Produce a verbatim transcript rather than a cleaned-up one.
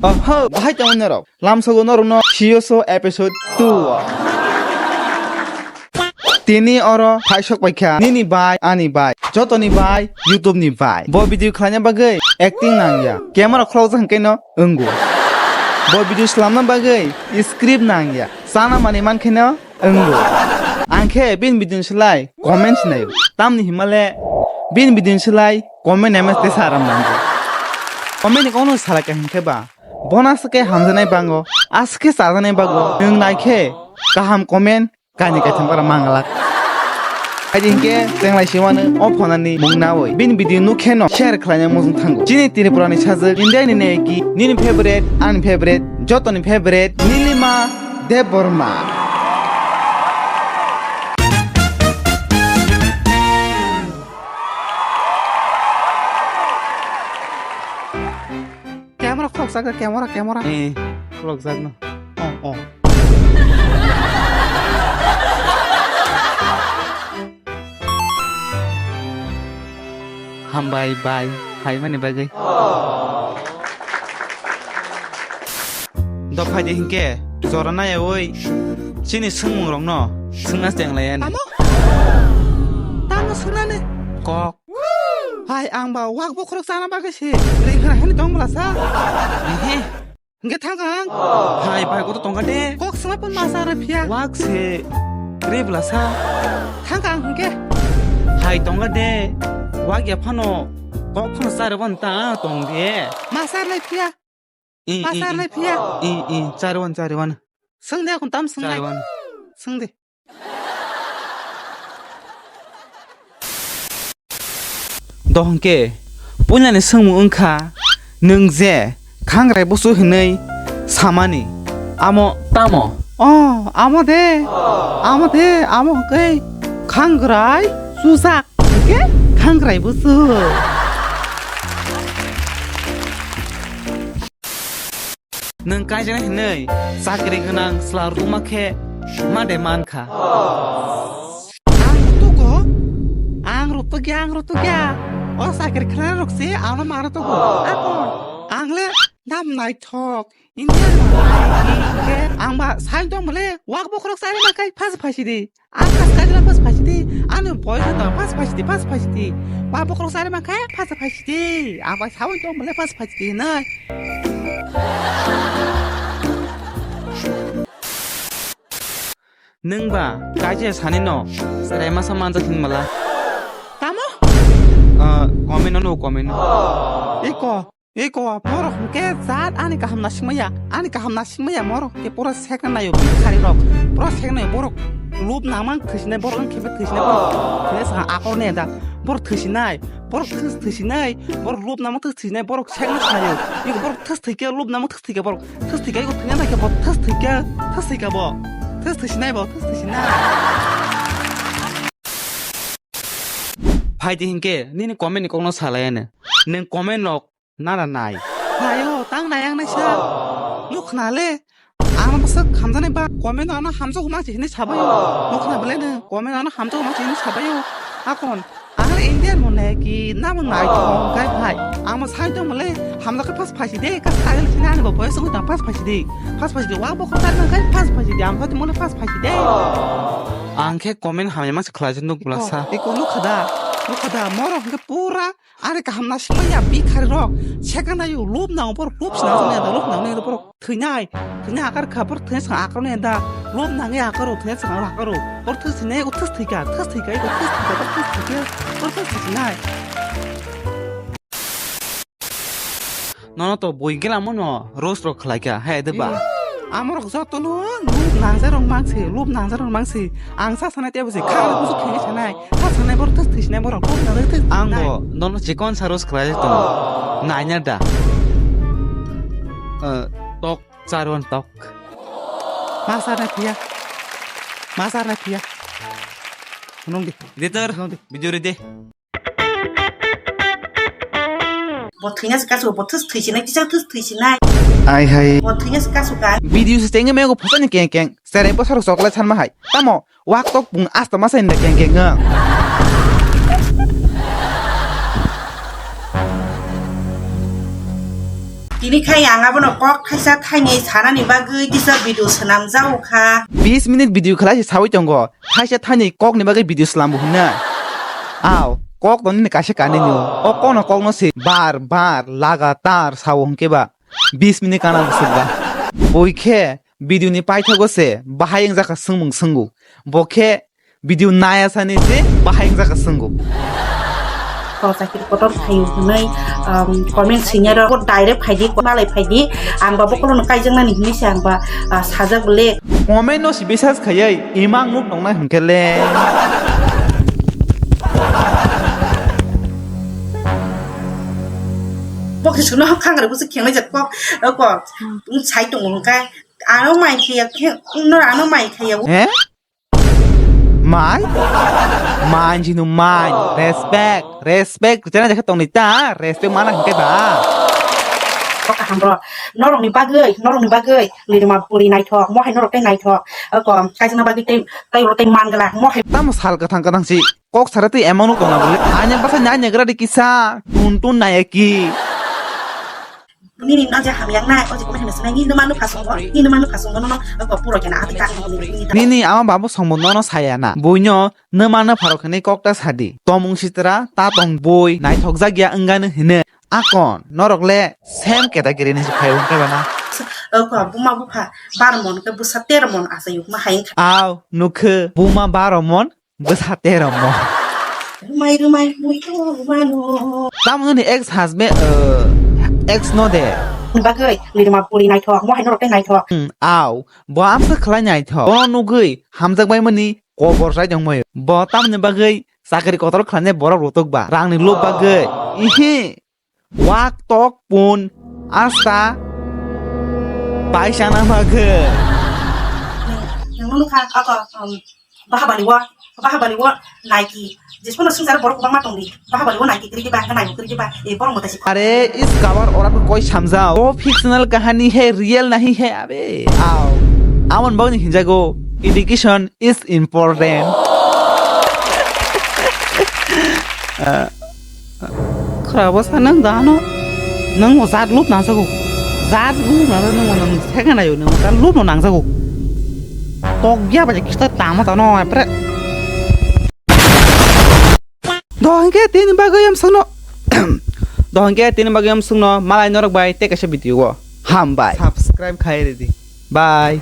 Oho, bahai tongwi norok. Lamsogo norokno Siyoso episode two o. Tini oro phaisok paikha nini bai, ani bai, jotoni bai, YouTube ni bai. Bo video khlaina bagwi acting nangya. Camera khulokjak hwnkhe no wngo. Bo video slamna bagwi script nangya. Chana mani mankhaino wngo. Ang khe bini video ni slai comment se naio. Tamni himale bini video ni slai comment M S T saram nango. Comment ni kokno salai kha hinkhe ba. Bono aswk khe hamjaknai bango, aswk khe chajaknai bango. Nwng nai khe kaham comment kainwi kaitham bara manglak. Haidi hinkhe chenglai siwano o phonani mung nawi. Bini video nuk khe no share khlaina mujung thango. Chini Tripura ni sajwk India ni nayaki nini favorite, ani favorite, jotoni favorite Nilima Debbarma. Camera khulokjak, camera, camera. Eh, khulokjak no. Oh, oh. Hambai bai, phaimani bagwi. Dophai de hinkhe, jora nayawi, chini swngmung rokno swngna chenglaiya ni. Tamo? Tamo swngnani? Kok. Hai, ang ba wak bokhorok chana bagwi se ring hwna hwnwi tong bwlasa. Ehe. Hwnkhe thang ang. Hai, bai koto tongkha de. Kok swngwi pon ma chana phiya. Wak se ri bwlasa. Thang ang hwnkhe. Hai tongkha de. Wak ya phano kok phano chari wan ta tong de. Ma char lai phiya. I, i, Ma char i. Lai phiya. I, i, chari wan, chari wan. Swng de, akhon tam swng lai. Chari wan. Swng de. Dohon khe puilani swngmung wngkha, nwng je khangrai busu hinwi samani, amo tamo? Oh, amo de, amo de, amo hwnkhe khangrai chujak, hwnkhe khangrai busu. Nwng kaijaknai hinwi chakri gwnang chwla rwma khe ma de man kha? Ang rwtwgo, ang rwtwgya, ang rwtwgya. O chakri khwlai rok se ano ma rwtwgo. Akon, ang le nam naithok. India ni ang ba sai tong bole wak bokhorok chari ma kai phas phasi di. Ang kas kajra pas phasi di, ani boyfriend tong pas phasi di, pas phasi di. Ba bokhorok sari mankhe pas phasi di. Ang bai sawi tong bole pas phasi di nai. Nwng ba kaisa sani no, serai masa manjak hin mala. Tamo? Ah, comment no, comment no. Iko. Eko, borok hwnkhe jat ani kaham nasikmaya, ani kaham nasikmaya borok hwnkhe pura sekna naio, bhikhari rok, pura sekna naio, borok lub nangmang thwisinai, borok wngkhe thwisinai, borok thwisinai sakha akorni eda, borok thwisinai, borok thwis thwisinai, borok lub nangmang thwis thwisinai, borok sekna naio, eko borok thwis thwikhe, lub nangmang thwis thwikhe, borok thwis thwikhe, eko thwina naikhe borok thwis thwikhe, thwis thwikhe bo, thwis thwisinai bo, thwis thwisinai. Phaidi hinkhe nini comment ni kokno salaiya ne. Nwng comment rok nana nai. Naio, tang nai ang naisa. Nuk khna le. Ang bwswk khamjaknai ba comment ano hamjak ma hinwi sabaio. Nuk khna bwle nwng comment ano hamjak ma hinwi sabaio. Akon, ang le Indian mo ne ki namo nai to kai bhai. Ang mo sai to mole hamjak pas phasi de, kas kagel sina ani bo boyos ngi tang pas phasi de. Pas phasi de, wa bo ko tar nang kai pas phasi de. Ang ko to mole pas phasi de. Ang khe comment hamya ma se khlai nuk bla sa. Iko nuk khada. Nuk khada moro hwnkhe pura Ani kaham nasikmaya bhikhari rok, sekha naio, lub nango, borok lub sinai da, lub nango, borok thwinai, thwinai akar kha, borok thwinai swkang akar nai da, lub nangwi akaro, thwinai swkang akaro, borok thwis thwinai, o thwis thwikha, thwis thwikha, o thwis thwikha, borok thwis thwikha, borok thwis thwinai. Nono to bui gela mono roast rok khlai kha, hai de ba? Amorok jotono lub nangja rok mangsi, lub nangja rok mangsi. Ang sa sanai tebo se, khang busu khenge sanai. Sa sanai borok thas thwisinai borok, borok na thas. Ang bo nono chikon sa roast khlai tongo. Naina da. Eh, tok, charwan tok. Ma sa na phiya. Ma sa na phiya. Nong di. Editor, nong di. Video ready. Bo thwina se kasu, bo thas thwisinai, kisa thas thwisinai. Ai hai. Bo thwina se kasu ka. Video se tenge mego phasani keng keng. Serai bosarok chocolate sanma hai. Tamo, wak tok bung asta masa inda keng keng ang. Tini khai ang abono kok thaisa thainwi sanani bagwi kisa video swnamjago kha. Bis minute video khlai se saui tongo. Thaisa thainwi kokni bagwi video slambo hinna. Aw, kok tongni kaisa kanini o. O kokno kokno se bar bar lagatar sao hwnkhe ba. Bis minute kana bwswk ba. Bui khe video ni paithago se bahai wngjakha swngmung swngo. Bo khe video naya sani se bahai wngjakha swngo. To chakiri kotor phaio hwnwi, um, comment swinya rok direct phaidi, malai phaidi, ang ba bokolno kaijaknani hinwi se ang ba, ah, sajak le. Comment no si bisas khayai imang nuk tongna hwnkhe le. Bokhe suno khangre busu khengnai jak kok, kok, um, sai tongo hwnkhe, ano mai khaya, khe, no ano mai khaya. Eh? Mai? Mai jinu mai. Respect. Respect. Chana jakha tongni ta. Respect mana hingke ba. Kok kaham bro. Norokni bagwi, norokni bagwi. Lirima puri naithok. Mohai norok tei naithok. Ako, kaisana bagwi tei, tei oro tei mangala. Mohai. Tamo sal kathang kathang si. Kok sara tei emang tong na bole. Anya basa nya nya gra di kisa. Tun tun naya ki. Nini no je hamyang nai, o je comment hino swnai, nini no manu phasung bo, nini no manu phasung bo, no, no, ko puro kena, ati ka, nini, nini, nini ama babu songbo no, no saya na. Bui no, no manu pharo kene kok ta sadi. Tomung sitra, ta tong bui, naithok jak ya wngano hino. Akon, norok le, same category ni se phai wngkhe bana. O ko, buma bupha, bar mon ke busa ter mon asa yuk ma hain kha. Aw, nukhe, buma baro mon, bwsa tero mo. Rumai, rumai, mui to mano. Tamoni ex husband, uh, ex no de. Bagwi, lirima puri naithok, mohai norok tei naithok. Hmm, aw, bo amsa khlai naithok. Bo nugwi, hamjak bai mani, kobor sai tong mai. Bo tamoni bagwi, chakri kotor khlainai borok rutuk ba. Rangni lob bagwi. Ihi. Wak tok pun asta paisana bagwi. Nang nukha ako, um, bahabali wa, bahabali wa naiki. Jespono sungsar borok kwbangma tongdi. Bahabali wa naiki kwrwi diba, hwnkhai naiki kwrwi diba. E borok mwtai si. Are is cover ora ko koi samjao. O fictional kahani hai, real nahi hai, abe. Ao. Amon bagni hinjago. Education is important. Ah. Khra bo sa nang dano. Nang mo jat lup nang sago. Jat lup nang nang nang sega nayo nang jat lup nang sago. Tok ya ba kita tama tano epre. Dohon ke tini bagwi am sungno. Dohon ke tini bagwi am sungno malai norok bai te kaisa video o. Ham bai. Subscribe khai redi. Bye.